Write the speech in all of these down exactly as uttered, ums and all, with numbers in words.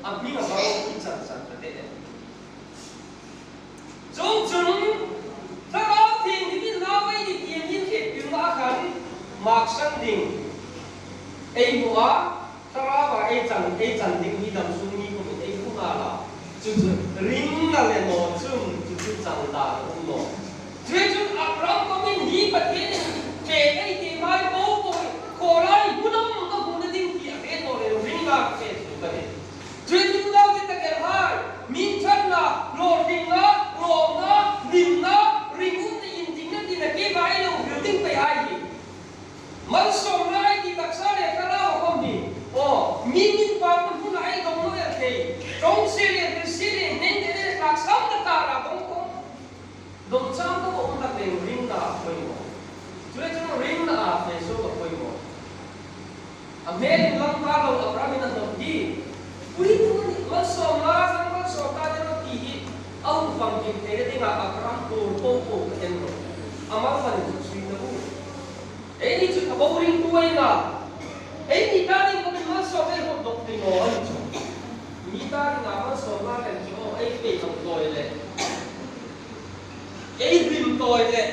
A hming a hmang i chan chan ka te. Chuongchun, Thlarau Thienghlimin nau ei ni ti hin hriettirna khan maksan ding ei hmu a, Thlarauva ei chan, ei chan ding hi dam sung ni khawmin ei hmu nghal a. Chu chu ringna le naw chun chu chu chang ta um naw. Chuongchun Abraham khawmin hi Pathienin pêk ei ti mai po po, khawlai hmun am ka hmuna ding ti a hre naw le ringna ka hre suok a nih. Chuongchun naute takhai, mi ṭhatna, hlawtlingna, lawmna, hlimna, ringumna, indikna tina kei va ei lo hril ding pei hai hi. Malsawmna ei ti taksa le Thlarau khawm hi. Aw, mi min pa hmuna ei dong naw el thei. Ṭawngsie le, hrilsie le, hneng le, le, tlaksamna kara dong khawm. Dawngchang khawm um tak leng ringna a poimaw. Chuleiin ringna a fe suok a poimaw. A hmel inlang kha lo Abraham-in a dawng hi. Puitu ni malsawmna, sang malsawmna te lo ti hi. A hung fang kik theina dinga Abraham tuor po po ka en lo. A mal fan chu sui na bu. Eini chu a boring tu ei na. Eini ta ding khawm malsawm ei hawt dawk ding aw a ni chu. Mi ta dinga malsawmna lem chu ei pei ang tawi le. Ei hlim tawi le.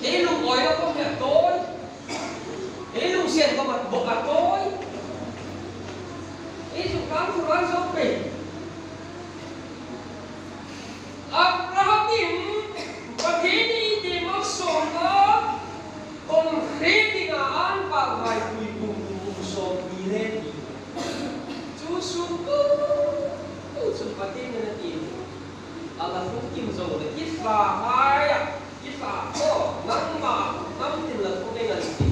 Ei lungawina khawm hi a tawi. Ei lungsen khawm a bawk a tawi. Ei chu kang thu ran zo pei. Abraham-in Pathien ei ti malsawmna, kon hre dinga an pal hai pui kum kum kum sawm ni le ti. Chu sung tu, tu chu Pathienin a ti. A la hung kim zo le ki hla hai a. Isa, aw, nangma, nang tin la thawk ding a ni.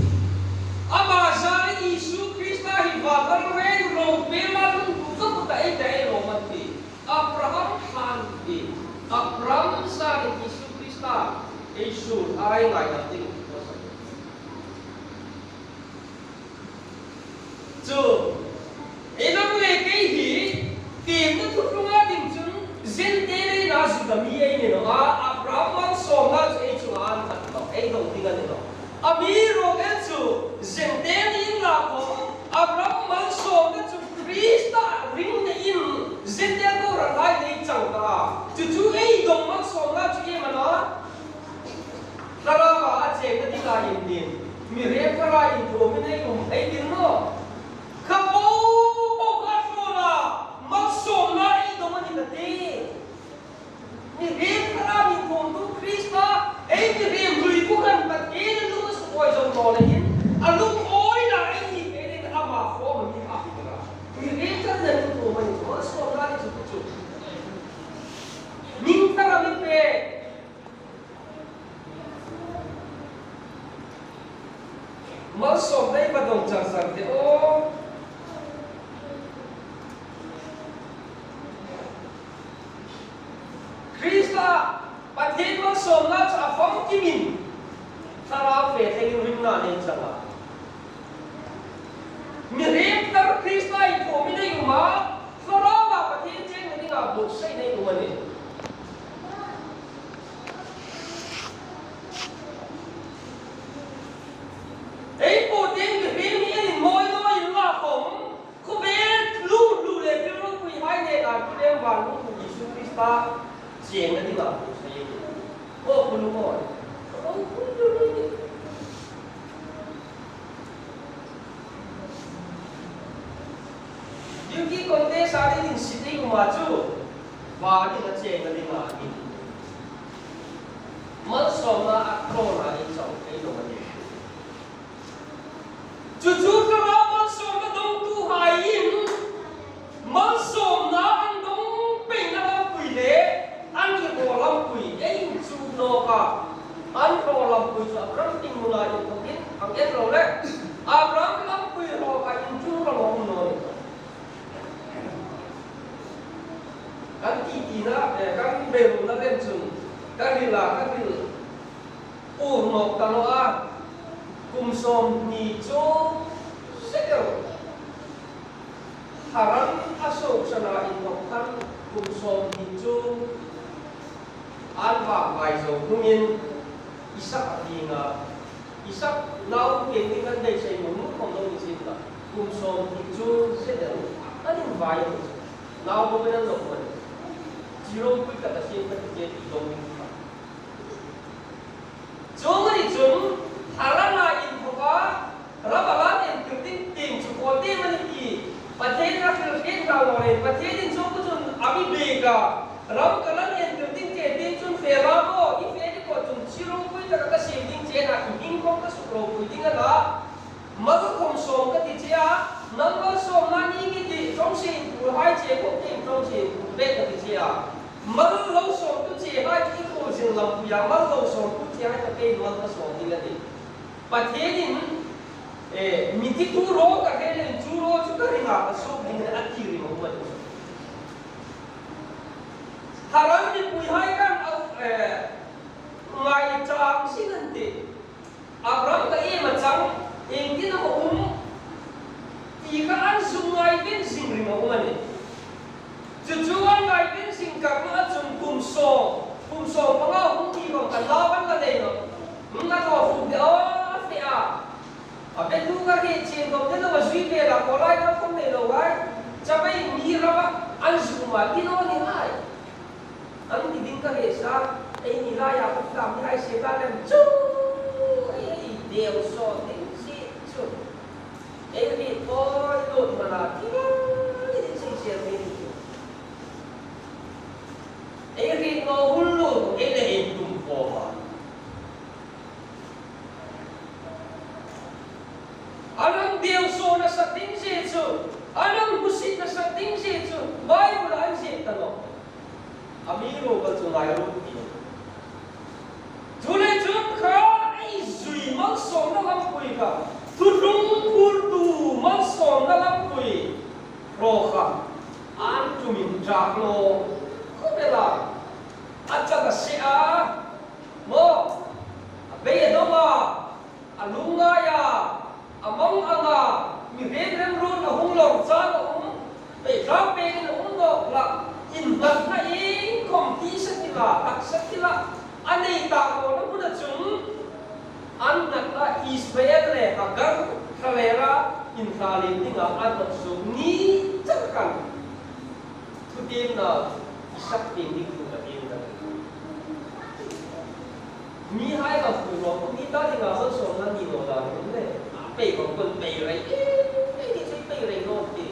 Ama zârin Isu Krista hi van lam ren ro pe ma lung tu ka puta ei te ei lo man ti. Abraham hlan ti. Abraham zârin Isu Krista ei su ai ngai na ting. Chu, ei nang le kei hi, tiemna thu tlunga ding chun, Jentail ei na Juda mi ei ni naw a, Abraham malsawmna chu ei chunga an khat naw, ei dong ding a ni naw. Amiruokchu, Jentail ni inla khawm, Abraham malsawmna chu Krista ringna in, Jentail kohran hai nei chang ta. Chu chu ei dong malsawmna chu iem a na? Thlarauva a chengna dinga intin, mi hrem thara inthuomin ei um ei ti naw. Kha po po kha thlawna, malsawmna ei dong a ni ta ti. Mi hrem thara inthuomtu Krista, ei mi hrem hlui bu khan Pathien a lung a suk awi zo naw leiin, a lung awina ei ni thei leiin ama khawm a mi a. Mi hrem thara inthuom a ni, malsawmna ni chu chu. Ning thara mi pe. Malsawmna ei va dong char char te aw. Krista, Pathien malsawmna chu a famkimin, Thlarau fe thlengin ringna nei chang a. Mi hrem thar Krista inthuomin ei um a, Thlarauva Pathien chengna dinga buotsai nei um a nih. Ei po te mi hrem hi ei mawi naw inla khawm, khawvel lu lu le thil ropui hai nêka ṭhulem van hung Isu Krista chengna dinga buotsai ei um. Aw, pulu mawi. Aw, pulu mawi. Beauty contest a dingin sit ei um a chu, vanin a chengna dinga hin. Malsawmna a thlawna ei chang thei lo a nih. Chu chu Thlarau malsawmna dongtuhaiin, malsawmna an dong peina lampui le, an ri haw lampui, ei inchuk nawk a. An ri haw lampui chu Abraham hringnuna inthokin, ang en ro le. Abraham lampui rawka inchuk rawng a um naw ni. Kan ti tina, eh, kan beiruna lem chun, kan rila, kan ril. Ur nawk ta naw a, kum sawmhni chu sek el. Haran a suok sana inthok khan kum sawmhni chu an vak vai zo hnungin Isak a pieng a. Isak nau pieng ding kan beisei hmu hmu khawm lo ni sin la. Kum sawmhni chu sek el an invai a. Nau bo men an lo ko ni. Chi ropui taka siem ka ti che ti dong ding kha. Chuong a ni chun, Harana inthawka ram a lan entir ding tieng chu ko te mani ti Pathien a hril hriet hlau naw leiin, Pathienin chu ku chun a mi biek a, ram ka lan entir ding che tieng chun fe la maw, i fe ding ko chun chi ropui taka ka siem ding che a, i hming khom ka suk ropui ding a na. Mal khom sawm ka ti che a, nang malsawmna ni ngi ti, ṭawngsie inkhurhai che khom tieng ṭawngsie inkhur bek ka ti che a. Mal lo sawmtu chehai chu i khuo zing lampui a, mal lo sawmtu chehai chu kei mal ka sawm ding a tih. Pathienin, eh, mi ti thu ro ka hre leh chu ro chu ka ringa ka suk ding a ti ring a um a tih. Haran mipuihai khan, eh, ngai chang sin an tih. Abraham kha iem a chang, iengtin am a um, ti kha an zuk ngai ven zing ring a um a nih. Chu chu an ngai ven zing kha a chun kum sawm, kum sawm panga hung ti khom khan lau an la nei nawh. Hung la thaw fuk de aw fe a. A betu kha hre chie dom de lo a zui ve la ko lai ka khom nei lo lai. Chabai mi rama an zuk ma ti lo ni lai. An ti ding ka hre sa, eini laia hung dam ni hai se ta lem chu, ei deu saw ding si chu. Ei hriet thaw lo mana ti lo ni ding si se mi ni chu. Ei hriet naw hul lo, ei le ei tum khom a. An hang deu saw nasa ding si chu, an hang hmusit nasa ding si chu, Bible an ziek ta nawh. Amiruokchu ngai ro ti. Chuleiin chun kha ei zui malsawmna lampui kha, thutlung phurtu malsawmna lampui ro kha, an tumin ṭak lo khawp el a, a chak a se a, maw, a bei a dawng a, a lungngai a, a mang anga, mi rem rem run a hung lawm chang a um, pei tlang pekin a um nawk la, innghatna iengkhom tisa ti la, taksa ti la, a nei ta nawna hmuna chun, an nghat a Ismael le Hagar thlalera inhla lem dinga an nawk suok ni chak khan. Thutiemna Isak tieng ding thu ka ti a. Mihai ka fu lo, mi ta dinga malsawmna ni lo dan hung le. Pei kong kon pei rei, ei, ei ni chu pei rei lo ti.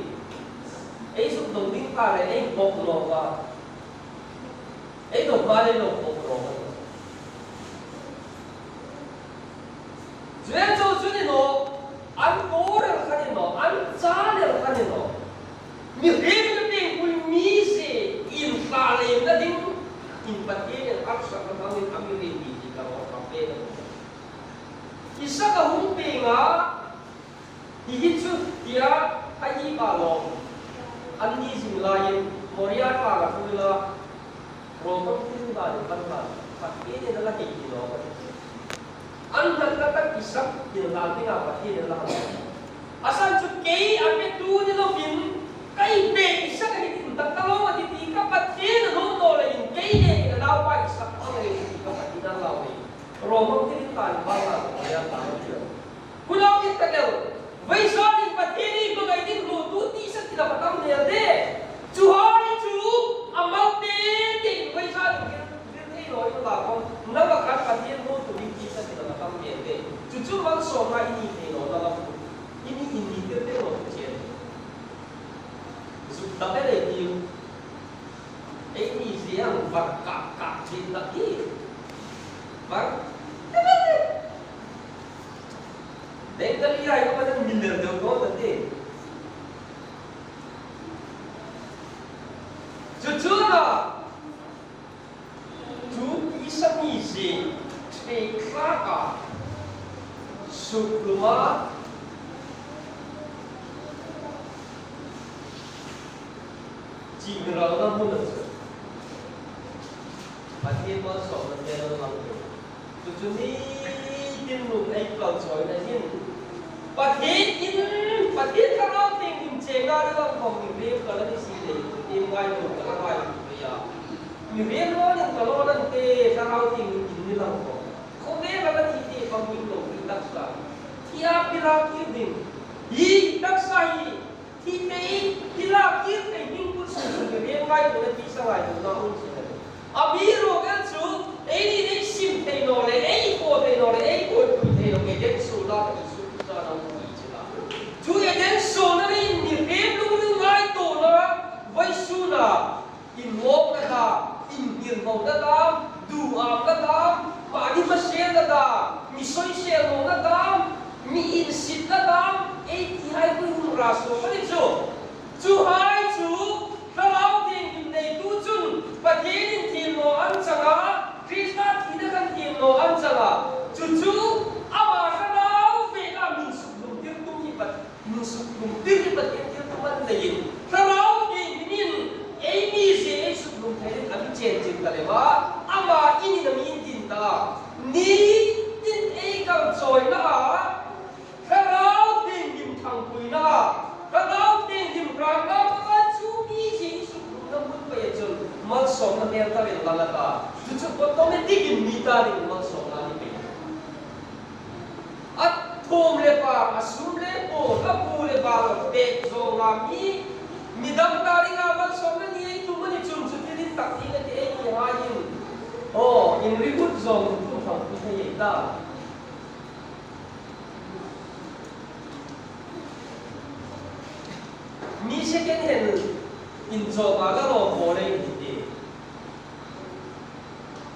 Ei suk dong ding pa le, ei bok lo pa. Ei dong pa le lo bok lo. Chuong chu chu ni naw, an kawr el kha ni naw, an chal el kha ni naw. Mi hrim na pengpui mi si inhla lemna ding, in Pathienin a harsatna hmangin a mi hrim mi ti ka rawt ka pe naw. Isak a hung peng a, hi hi chu tia, a hi pa lo. An ni zing laiin Moria tlanga ṭhuoi la, ro khom thil dan kan la, Pathienin a la hei ti lo. An nghatna tak Isak inhlan dinga Pathienin a la hang. A san chu kei a petu ni lovin, kei pe Isak a ni intak ta lo a ti ti kha Pathien a nuom naw leiin kei le a naupa Isak a ni ti kha Pathien a la hang. Ro khom thil dan kan la, Moria tlanga ṭhuoi la. Khulawk intak el, vawisun hin Pathienin hmangai ding hluotu tisa ti la ka tam hnel de. Chuhai chu a mal te te vawisun hin hril, hril thei naw inla khom, nang a khan Pathien hluotu ding tisa ti la ka tam hnel de. Chu chu malsawmna i ni thei nawna lam. I ni, i ni tir thei naw chu chen. Zuk tak el ei tiu. Ei ni ziang var kak kak zin tak hi. Var. Bengali ai ko kan min der deu ko ta te. Chu chu la. Chu tisa ni zin. Thei kha ka. Suk luma. Ching ralna hmuna chu. Pathien malsawmna te lo lang chu. Chu chu ni tin nu ei kal chawina hin. Pathien in, Pathien Thlarau Thienghlim chenga ni lang khom mihriem ka la ni si le, in ngai lo ka la ngai lo ya. Mihriem lo nin ka lo nan te Thlarau Thienghlim in ni lang khom. Khawvel a la ni te khom min lo ni taksa. Thia pila ki ding. Hi taksa hi. Hi thei, hi la kir thei hming pun Mihriem ngaituona tisa ngaituona um si a nih. Amiruokchu, eini ei sim thei naw le, ei thaw thei naw le, ei kawipui thei naw, Eden suolna ka Isu Krista a hung ti china. Chu Eden suolna ni mihriem lungril ngaituona, vawisuna, inngawkna dam, inhmil mawina dam, duhamna dam, mani hmaselna dam, mi soisel mawina dam, mi insitna dam, ei tihai pui hung ra suok a ni chu. Chuhai chu, Thlarau Thienghlim neitu chun Pathienin thil naw an chang a, Krista thina khan thil naw an chang a. Chu chu ama thlarau veka min sukhlum tir tum hi Pathien, min sukhlum tir hi Pathien thil tum an neiin. Thlarau Thienghlimin ei mizie ei sukhlum thei dingin a mi chen chin ta lem a. Ama in in a mi intin ta. Ni tin ei kal chawina a. Thlarau Thienghlim thangpuina, Thlarau Thienghlim rangna panga chu mizie sukhlumna hmun pei chun malsawmna hmel ta reng lang a ta. Chu chu automatic in mi ta ding malsawmna ni pei. A thum le pa, a sum le pawl, a bu le bal pek zawnga mi, mi dang ta dinga malsawmna ni ei tum a ni chun chu thil intak ni le ti ei ti hai in. Aw, inri kut zawng tum thangpui thei ei ta. Mi second hand inchawk a la lo bo le in ti.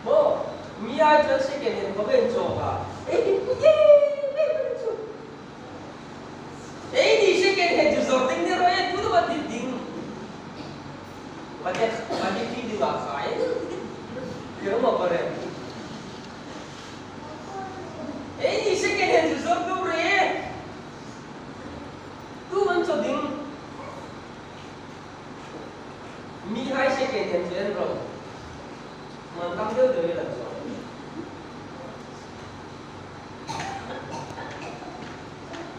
Maw, mi ai chuan second hand khawp a inchawk a. Ei, ei, ei, ei, ei, chu. Eini second hand chu zawr ding ni ro e, tu lo dit ding. Pate, pate ti ding a khai. Ti ro ma pare. Eini second hand chu zawr tu re. Tu man chaw ding. Mihai second hand chu en ro. Man tam deu deu i la chaw.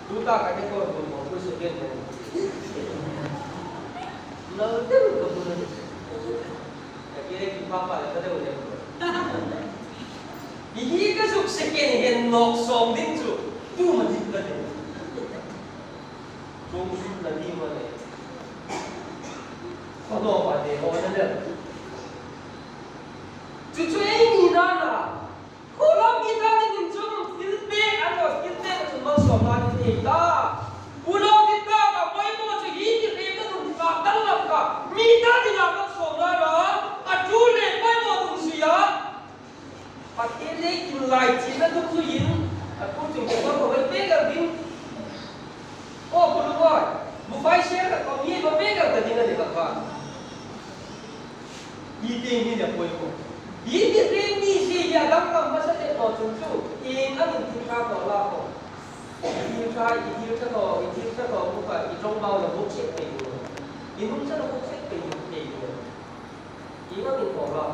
Tu ta ka te ko ko ko second hand. Lo deu ko ko. Ka ke ki pa pa le ka deu deu. Hi hi ka zuk second hand nawk sawm ding chu tu ma dit ka deu. Chung suk na ni ma le. Ko no pa de ho na le. Chu chu ei ni na na. Ko lo mi ta ding in chung thil pe an lo thil pe ka chung malsawmna ni thei ta. U lo ti ta ka poimaw chu hi ti pe ka dung ka dang lam ka. Mi ta ding a malsawmna ra. A tu le poimaw dung si a. Pathien le inlai chinna dungzuiin a thu chung kawng kawng pek a ding. Aw, bul uai, bu fai ser ka kawng hi va pek a ta ding a ni ka va. Hi te hi le poimaw. Hi mihriem mizie hi a danglam hmasa te tawh chung chu, ieng angin thil ṭha tawh la tawh. I thil ṭha, i thil ṭha tawh, i thil ṭha tawh, bu ka, i ṭawng bau la buk sek pei. I nung cha la buk sek pei, pei. Ieng angin thaw la.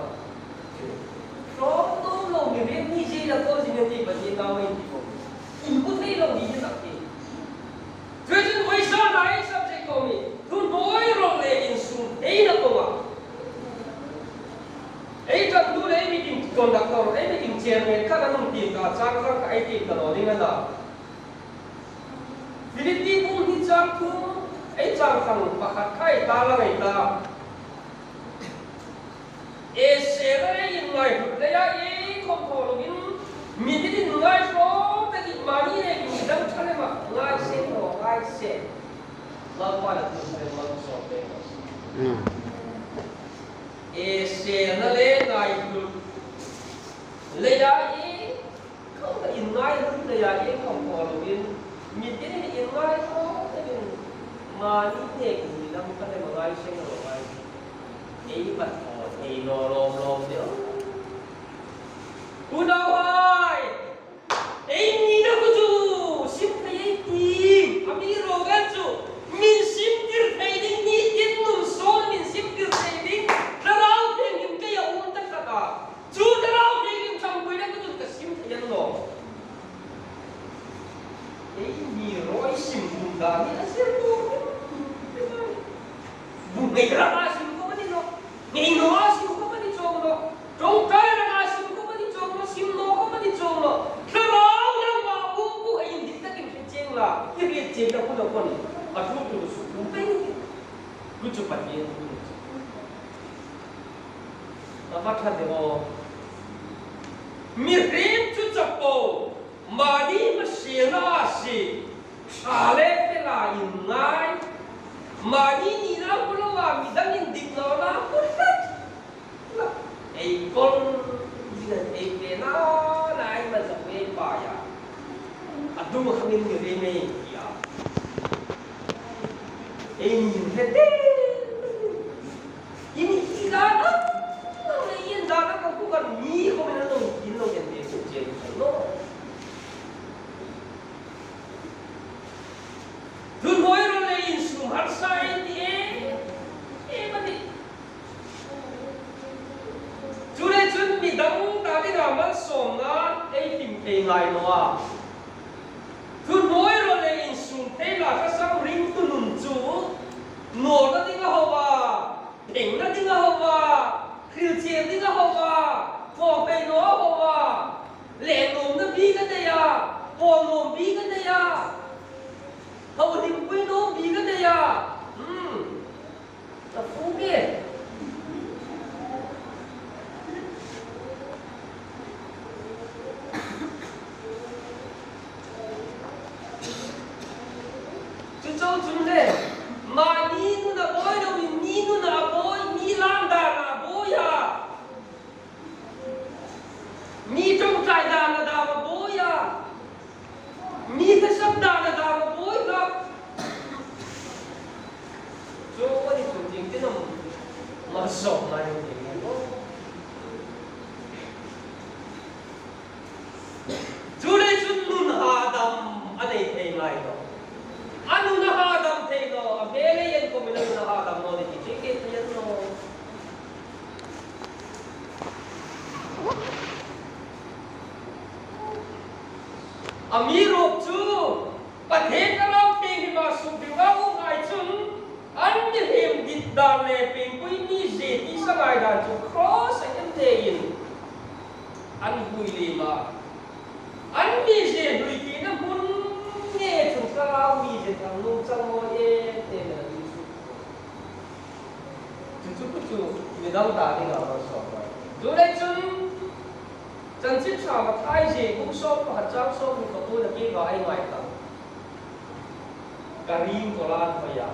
Tlawm tawm lo mihriem mizie la thaw zing a ti Pathien nau ei ti khawm. Inbu thei lo ni hi tak ti. Chu chun vawisuna ei subject khawm hi. Thu hnuoi rawng le insum theina kawnga. Ei ṭantu le ei meeting conductor, ei meeting chairman kha kan hung tiem ta, chang chang kha ei tiem ta lo ding a na. Philippi bung hni chang thum, ei chang thang pakhat kha ei ta lang ei ta. Ei sela ei inngaihlutna leia ei khawm thaw lovin, mi didin ngaihrawm takin mani le mi dang ṭha lema ngai seng rawh, ngai seng. Lalpa la tu seng mal sawm te. Mm. Ei sela le ngaihlut leia ei Khawm ka inngaihlutna leia ei khawm thaw lovin, mi tin inngaihlutna takin mani nek ni lam ka le ma ngai seng lo ngai. Ei bat thaw, ei lo lawm lawm deu. Unauhai, ei nina khu chu sim thei ei ti, amiruokchu min sim tir thei ding ni tin nun sawn min sim tir thei ding, Thlarau Thienghlim keia um ta khat a. Chu Thlarau Thienghlim ṭhangpuina ka chun ka sim thei a ni naw. Ei mi rawi sim tum dan hi a sir tu. Bu ngei rama sim khawm a ni naw. Ngei nawa sim khawm a ni chuong naw. Ṭawngṭai rama sim khawm a ni chuong naw. Sim naw khawm a ni chuong naw. Thlarau lam a um ku a indik takin hre chieng la. I hre chieng ta ku naw kon. A thu tu su tum pei. Ku chu Pathien thu. A va ṭha de aw. Mihriem chu chapo, mani hmasielna a si, ṭha le fela inngai. Mani nina ku lo a, midang indikna la ku hlat. Ei kawl, midang ei fena, na ei man sak ei pai a. A tum khangin mihriem ei tia. Ei min hre te. Ini hi dan a, ini dan a ka ku kan mi ko men lo, in lo kan te ku chen lo. Tun hoi ro le insum harsa ei ti e, e mani. Chu le chun midang ta ding a malsawmna ei him thei ngai naw a. Tun hoi ro le insum thei la ka sam ring tu nun chu, nawrna ding a hau a. Phengna ding a hau a, hrilchier ding a hau a, pawlpui naw a hau a, leh nuomna bik a nei a, pawl nuom bik a nei a, hau hlimpui nuom bik a nei a. Hmm. A fu nge. Chu chau chun le, mani nuna buoi lo, mi nuna buoi, mi lam dan a buoi a. Mi ṭawngṭai dan a dan a buoi a. Mi hla sap dan a dan a buoi a. Chu a ni chu ding tin am, malsawmna ni ding. Chu le chun nun hadam a nei thei ngai naw. A nun a hadam thei naw, a hmel ei en khawmin a nun a hadam naw ni ti chu ei thei naw. Amiruokchu, Pathien Thlarau Thienghlim a suk dinga umhai chun, an mihriem dit dan le piengpui mizie tisa ngai dan chu cross a hmang tein an vui lem a. An mizie hlui tina hmun ngei chun Thlarau mizie thang nung chang mawi em em a ding chu. Chu chu chu midang ta ding a malsawm a. Chu le chun Chanchin Ṭha Mathai ziek bung sawm pakhat chang sawmhni pakuo-a kei va ei ngai tah. Ka ring kawl an hoi a.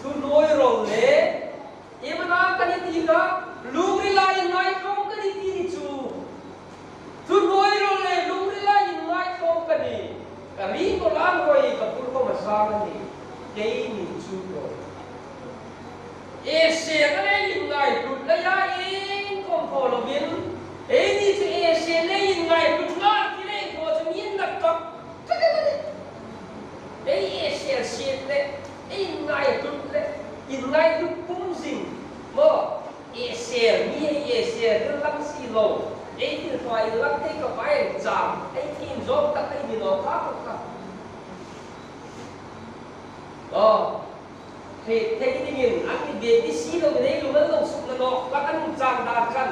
Thu nuoi ro le, iem a na ka ni ti kha, lungrila inngaithlawm ka ni ti chu. Thu nuoi ro le lungrila inngaithlawm ka ni. Ka ring kawl an hoi, ka pur khawm a sang a nih. Keini chu ro. Ei sel le inngaihlut leia inkhawm thaw lovin, eini chu ei sel le inngaihlut ngai ti le thaw chu mi inla tak tak a nih. Ei, ei sel sel le, ei inngaihlut le, inngaihlut pum zing. Maw, ei sel, mi ei sel dil lang si lo. Ei thil thaw inlang thei ka pai chang, ei thil zawk tak ei ni lo ka ka. Aw. Thei, thei dingin, an mi bek ni si lo, nei lung an lo sukna nawk, lak an hung chang dan khan.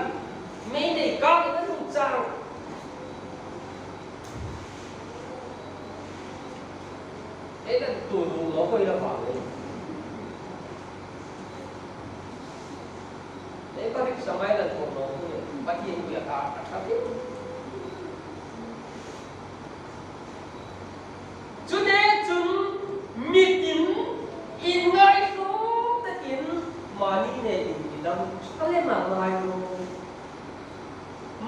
Mei nei kang an hung chang. Ei kan tu du lo koi la pa le. Ei ka rik samai la tu lo koi. Pathien ku ya ka, ka, ka. Chu le chun mi tin inngaithlawm takin mani nekin midang ṭha lem a ngai naw.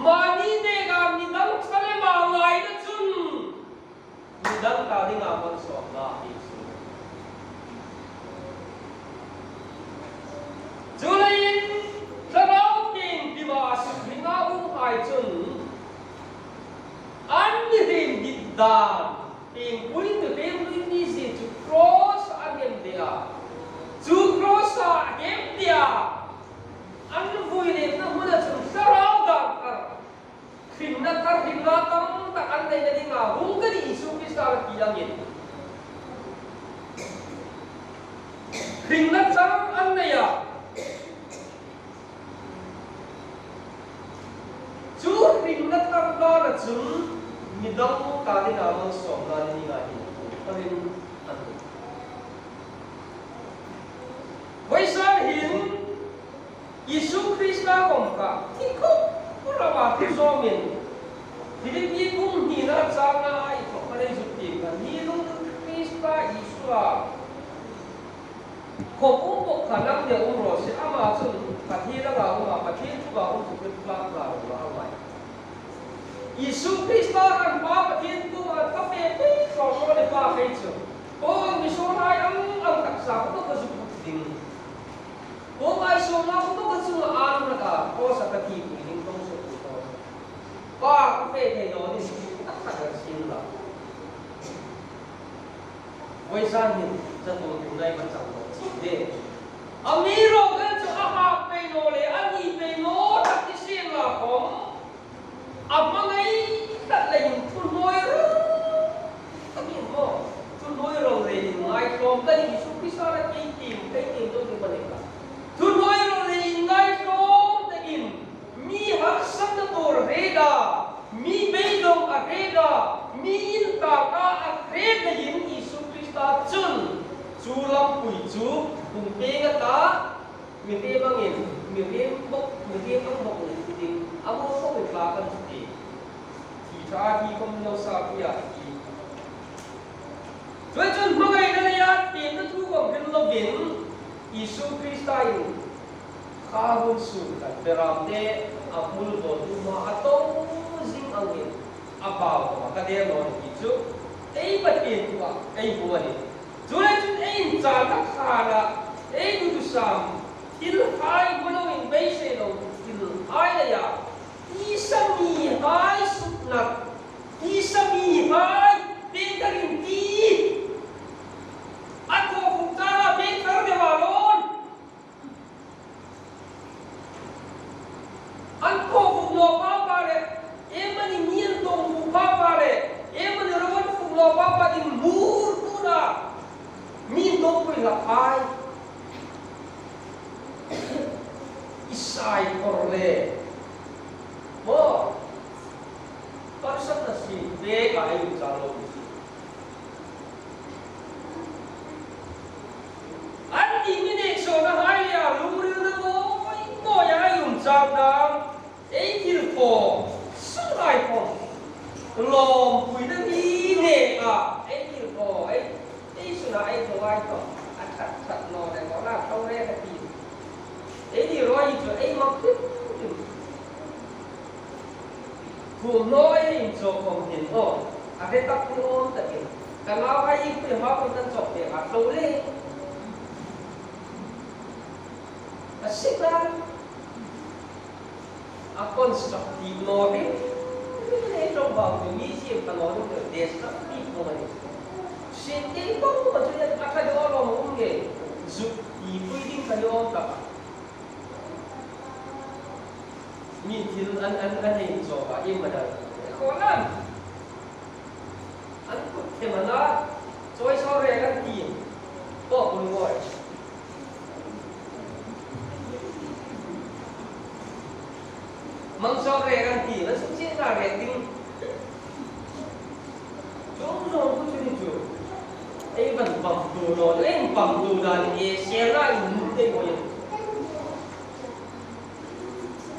Mani neka midang ṭha lem a ngaina chun midang ta dinga malsawmna a ti chu. Chuleiin Thlarau Thienghlim a suk dinga umhai chun an mihriem dit dan, piengpui mihriem mizie chu cross-a an hemde a. Chu cross-a an hemde a. An vui lemna hmuna chun Thlarau dan thar, hringna thar, hringna tam tak an neina dinga hung ka nih Isu Krista a ti angin. Hringna thar an nei a. Chu hringna thar dana chun midang ta dinga malsawmna ni ngai hin, a ring an. Vawisun hin Isu Krista khom kha, ti khop, khop rama ti zomin. Philippi bung hnina chang nga a i khop ka nei zuk ti ka ni lung Krista Isu a. Khop um bok kha nang le um ro se ama chun Pathien anga um a, Pathien thu a um chu Krista la um a ngai. Isu Krista kan Pa Pathien kuoma ka fe fe thaw thaw le pa fe chu. Ko ang mi so lai ang ang taksa ko ka zuk ding. Ko ngai so na ko ka chu an na ka ko sa ka ti ku ding ko so ku ko. Pa ka fe fe no ni tak tak sin la. Voisun hin chatuon hnungai ma chang lo chi de. Amiruokchu a hak pei naw le, a ni pei naw tak ti sien la khom. A hmangai tak leiin thuhnuoirawl. Ka mi mo. Thuhnuoirawl leiin ngai khom ka ni Isu Krista la kei tim, kei tim dong ti ma ni ka. Thuhnuoirawl leiin ngai khom takin. Mi harsatna tuor hre da, mi beidong a hre da, mi intak a hre da in Isu Krista chun chu lampui chu hung pêng a ta, mihriem angin, mihriem bok, mihriem ang bok ni ti ding, a maw bok ni tla kan ti. Ti tha ti khom lo sa pi a ti. Chuongchun hmangaina leia tiemna thu khom hril lovin, Isu Krista in kha hun sun kan beram te a hmul bo tu ma a to zing angin a bau ma ka der lo ni chu ei Pathien thu a ei bu a nih. Chuleiin chun ei inchang kha la ei dudu sam thil hai bu lo in beisei lo thil hai la ya. Tisa mihai suknat, tisa mihai pengtarin ti. A thaw fuk chara pengtar de wa lon. An thaw fuk lo pa pa le, em ani ni an tong fuk pa pa le, em ani ro an fuk lo pa pa din mur tu na. Mi tong pui la pai. Isai kor le. Bo. Parsat na si, be ka ai um chang lo si. An ti mi nek so na hai ya, lungril na mo, mo ya ai um chang dam. Ei thil thaw, sun lai thaw. Lawmpuina mi neka, ei thil thaw, ei, ei suna ei thaw lai thaw. A that that naw le naw la thaw le ka ti. Ei ni roi chu ei mak tim tim. Thum naw ei in chaw khom hin aw. A hre tak ni awm takin. Ka nau hai i pui hma pui kan chawk te a thaw le. A sik lai. A constructive naw ring ring ei ṭawngbau chu museum ka naw ring ring destructive naw a ni. Sin kei bawk bawk chu a ṭha deuh a lawm a um nge. Zuk tipui ding ka ni awm tak a. Mi thil an, an, an hei chaw a, ei ma dal. Ko lan. An kut them a na, chawi saw rek an ti. Ko kun ngoi. Mang saw rek an ti, na suk chin na rek ding. Chung zong ku chu ni chu. Ei van pam tu lo, ei pam tu dan e, sel na in mun te ko yin.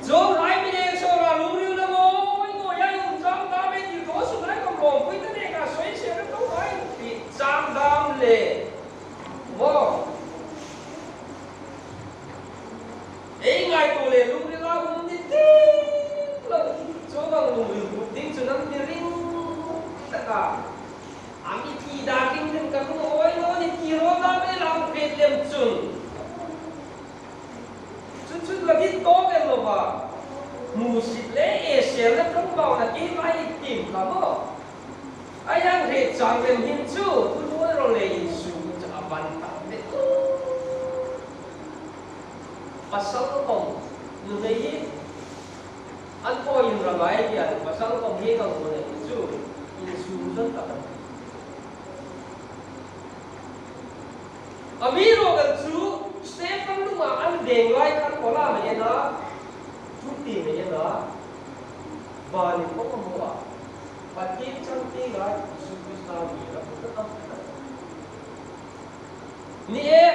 Chuong hai mi le so la lungril na ngoi ngoi a um chang dam e ti ko su lai kom lawmpui ta ne ka soi se na to hai ti chang dam le. Bo. Ei ngai tu le lungril a um ti ti. Lo. Chuong ang lungril tu ding chu nam ti ring ta ka. Ami ti da ring ring ka lu oi lo ni ti ro da me la pet lem chun. Chu chu la dit tawk el lo va. Musit le e sel na ṭawngbau na kei vai i tim ka maw. A yang hre chang lem hin chu, thu nuoi ro le in su chu a ban ta le. Pasal khom, nu nei hi, an thaw in ra ngai tia, pasal khom hi ka ngu nei chu, in su zon ta ta. Amiruokchu Stephen lunga an deng lai khan ko la mai na, thu ti mai na, bani ko ko mo a, Pathien chang ti lai, Isu Krista mi la ko ta. Ni e,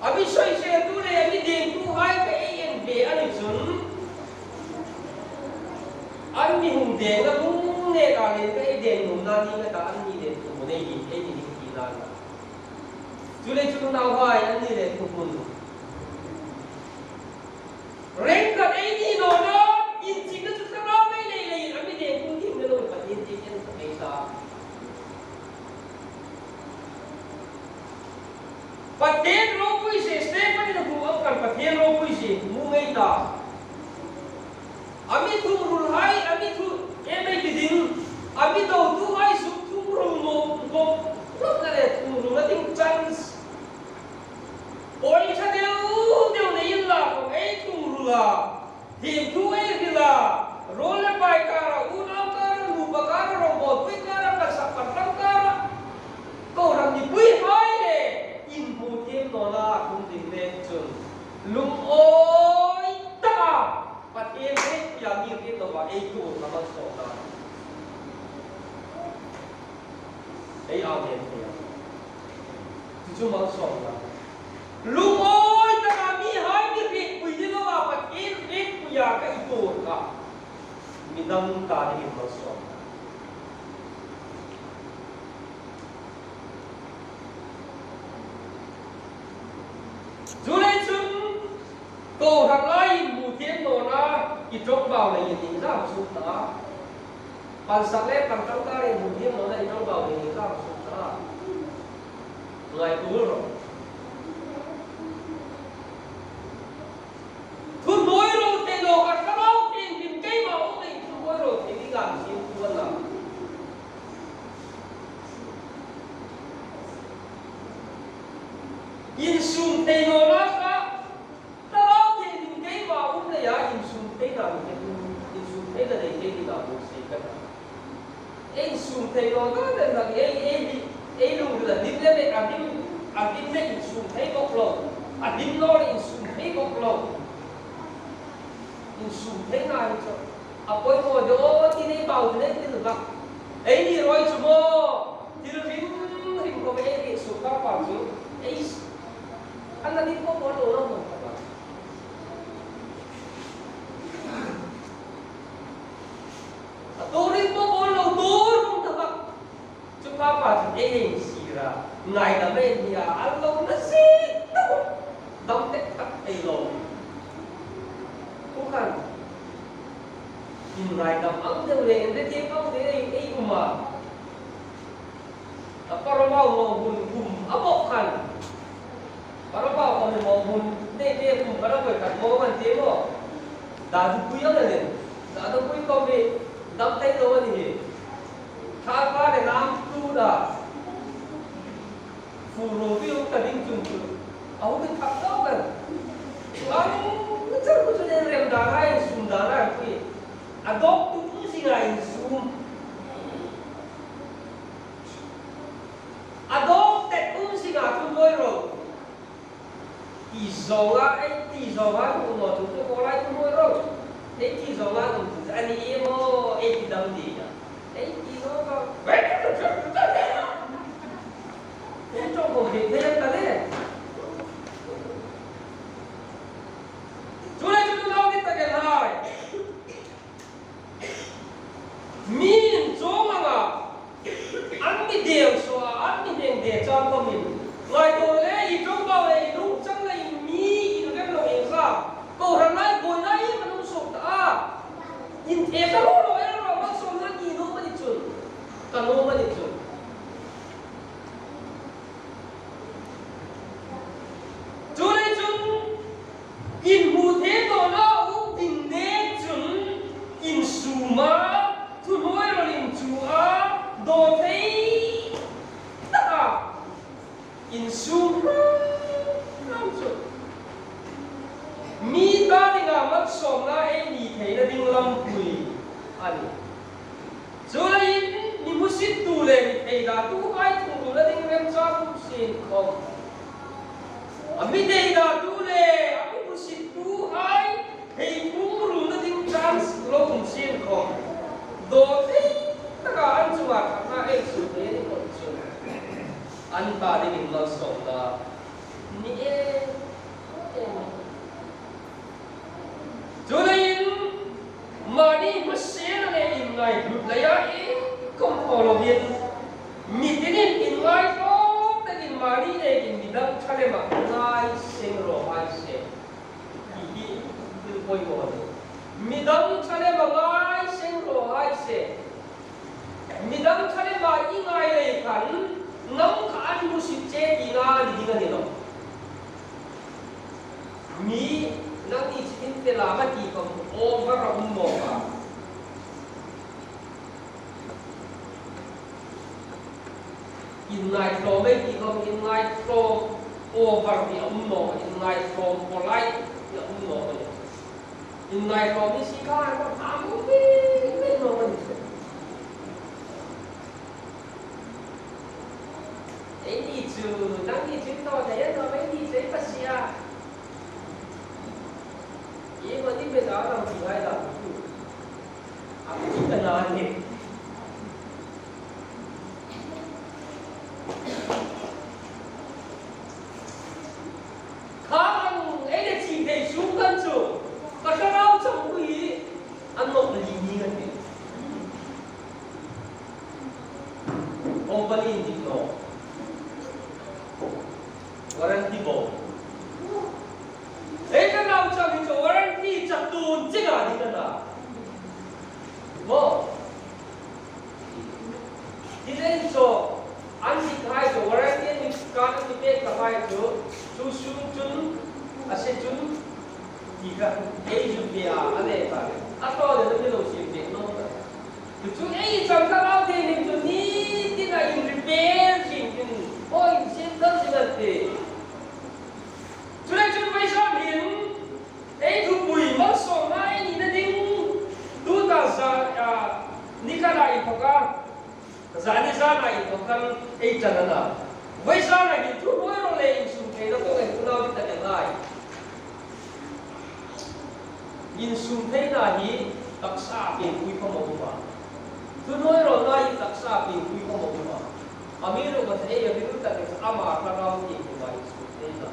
a mi soi se tu le, a mi deng tu hai ka ei en ve Hung deng a, hung nge ka len ka ei deng nuom na ni ka ta, an ni le tu mo nei ni, ei ni ni ti na na. Chu le chu nauhai, an ni le tu mo. Reng ka ei ni naw na, inchikna chu thlarau mei lei lei, a mi deng hung ding na lo, Pathien ti en ka ei ta. Pathien ropui se, Stephen-in a hmu ang khan Pathien ropui se hmu ngei ta. A mi thungrul hai, a mi thu, em ei ti ding. A mi dotuhai suk thungrul mo, mo, mo na le thungrul na ding chance. Oi, ṭha deu deu nei inla khom ei thungrul a. Thiemthu ei hril a, ruol le pai kara, unau kara, nupa kara, rongbawlpui kara, kalsak pantlang kara, kohran mipuihai le inhmu thiem nawna hung ding le chun, lungawi taka Pathien hrietpui a mi hriet loa ei tuorna malsawmna. Ei amen thei a. Chu chu malsawmna. Lungawi taka mihai mi hrietpui ni loa Pathien hrietpui a ka i tuor kha. Mi dang ta dingin malsawmna. Chu le chun, kohran lai inhmu thiem nawna i ṭawngbau leiin inzam suk ta. Pansak le pantlang kara inhmu thiem nawna i ṭawngbau leiin inzam suk ta. Ngaituo ro. Thuhnuoirawl thei naw kha Thlarau Thienghlim keima um leiin thuhnuoirawl thei dingin siem tu a na. Insum thei nawna kha Thlarau Thienghlim keima um leia insum theina mi te, insum theina nei thei dingin a hung sei ka ta. Ei insum thei naw ta den tak ei, ei, ei, ei lungril a dim le, a dim, a dim le insum thei bok lo. A dim naw le insum thei bok lo. Insum theina hi chu a poimaw de aw ti nei bau ti nei ti hlak. Ei ni ruoi chu maw, thil hrim hrim khom ei hriet suk ta pa chu, ei, an na dik bok bok lo lo lo ta pa. A tuor dik bok bok lo tuor ta pa. Chu pa pa chu ei hei sir a, ngaidam ei ni a, a lo na si tak, dam tek tak thei lo. Khu khan, inngaidam ang deu le, inre te pang deu ei, ei um a. A parabau mo hun kum a bok khan. Parabau ko mi mo hun, nei te kum parabau khat mo man te mo. Da du pui ang le, da du pui ko mi, dam thei lo a ni hi. Thar pa le nam tu da. Fu ro pi uk ta ding chun chu. A hu mi thak lo kan. Ang char ku chu le rem da rai, sum da rai pui. A dok tu tu si ngai sum. A dok tet um si nga tu boi ro. Ti zonga, ei ti zonga, tu no tu tu ko lai tu boi ro. Ei ti zonga tu tu, a ni e mo, ei ti dam di ya. Ei ti zonga. Ei tu ko he te ta le. Tu le tu tu no ni ta ke lai. Mi inchawng anga, an mi deu suo a, an mi hmeng de chang khawmin, ngaituo le, i ṭawngbau le, i lungchang le, i mi, i rem lo ei sa, kohran lai, buoina i hmang suok ta a, inthe ta lo lo, el lo, malsawmna i nuom a ni chun, ka nuom a ni chun. Chuleiin chun, inhmu thei nawna um ding nek chun, insuma, thuhnuoirawlin chu a, dawthei taka, insum hram hram chu. Mi ta dinga malsawmna ei ni theina ding lampui a nih. Chuleiin, mi hmusittu le mi theidatuhai thungrulna ding remchang um sien khom. A mi theidatu le a mi hmusittuhai thei thungrulna ding chance lo um sien khom. Dawthei taka an chunga ṭhatna ei suk thei ni khom chu. An ta dingin malsawmna ni e, e. Chuleiin, mani hmasa le Mi tinin inngaitlawm takin mani nekin midang ṭha lema ngai seng raw hai se. Hi hi thil poimaw a nih. Midang ṭha lema ngai seng raw hai se. Midang ṭha lema i ngai lei khan, nang kha an hmusit che tina ni ding a ni nawh. Mi, nangni chitin te la ma ti khom over a um mawk a. Inngaitlawm ei ti khom, inngaitlawm over ni a um nawh, inngaitlawm polite ni a um nawh. Inngaitlawm ni si kha, a um bik bik nawh. Eini chu, nangni chu thaw thei a ni nawh, eini chu ei pasia. Iemani hmel a lang ti hai lam chu. A ti ka na ni. Kha ang ei le chi thei sung kan chu. Ka thlarau chang hui. An nawk li ni kan ti. Company in dik naw. Warranty bo. Ei ka nau chang hi chu warranty chak tun chinga ding a na. Maw. Ti len chu, an dik hai chu, warranty an kan an pek ta hai chu, chu sung chun, a se chun, ti kha, ei zu ve a, a le ta le. A thaw le, mi lo sim ve naw ta. Chu chu ei chang ka lau te ning chu ni tina in repair zing in, aw in sem dal zing a ti. Chu le chun vawisun hin, ei thupui malsawmna ei nina ding, tuta za, a, ni kha la inthawka, zani zana inthawk khan ei ṭan a na. Vawisuna hin thuhnuoirawl le insumtheina kawng ei unau ding tak a ngai. Insumtheina hi taksa piengpui khom a um a. Thuhnuoirawlna hi taksa piengpui khom a um a. Amiruokchu ei a ring tak chu ama thlarau piengpui a insumtheina.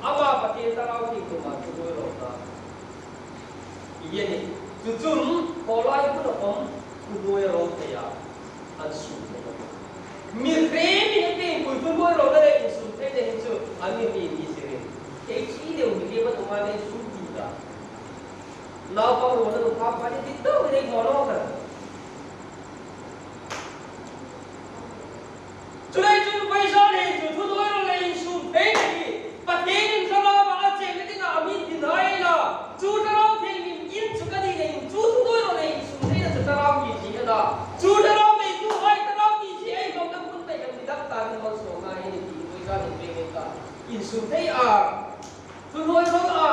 Ama Pathien thlarau piengpui a thuhnuoirawlna. Ieng ni, chu chun, khawlai huna khom, thuhnuoirawl thei a, an sum thei a. Mi hre mi hre piengpui thuhnuoirawlna le insumtheina hi chu, a mi hre mi si ring. Ei chi deu mi hre ma tum a le sum ti ta. Naupa ruolna naupa pa ni ti to ni khawlaw ka. Chuleiin chun vawisun hin chu thuhnuoirawl le insumtheina hi Pathienin thlarau a chengna dinga a mi dinhai a na. Chu thlarau thienghlim in chu ka ni leiin chu thuhnuoirawl le insumtheina chu thlarau ni si a na. Chu thlarau neituhai thlarau ni si ei hlawmna hmun pei kan mi dam ta ding malsawmna ei ni ti vawisun hin pei ngai ta. Insumthei a, thuhnuoirawl a,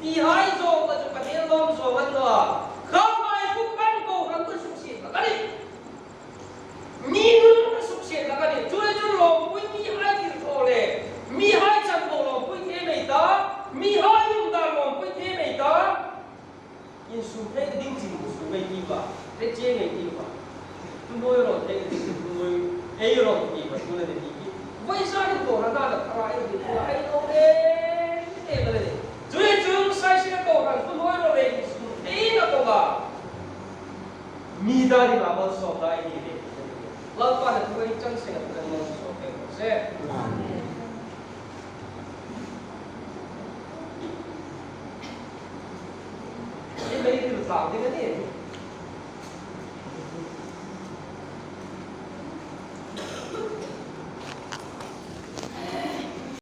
tihai zawng kha chu Pathien lawm zawng a ni naw. Kha ngai puk an ko kan ko suksiet ka ni. Mi nun ka suksiet hlak a nih. Chuleiin chun lawmpui mihai tirko le, mihai chang ko lawmpui thei mei ta, mihai um dan lawmpui thei mei ta. Insumthei ding chin sum mei ti ba, te che mei ti ba. Thuhnuoirawl thei ding thuhnuoi, ei rawl ti ba, thuhnuoi ti. Vawisun hin ko hran na la thara ei ti, thara ei lo le, te ba le. Chuleiin chun sai si ko hran thuhnuoirawl le insumtheina ko ba. Mi dani ma malsawmna ei ni le. Lalpan a thu ei chang seng a thu ei malsawm pek raw se. Amen. Ei mei thil tlang ding a nih.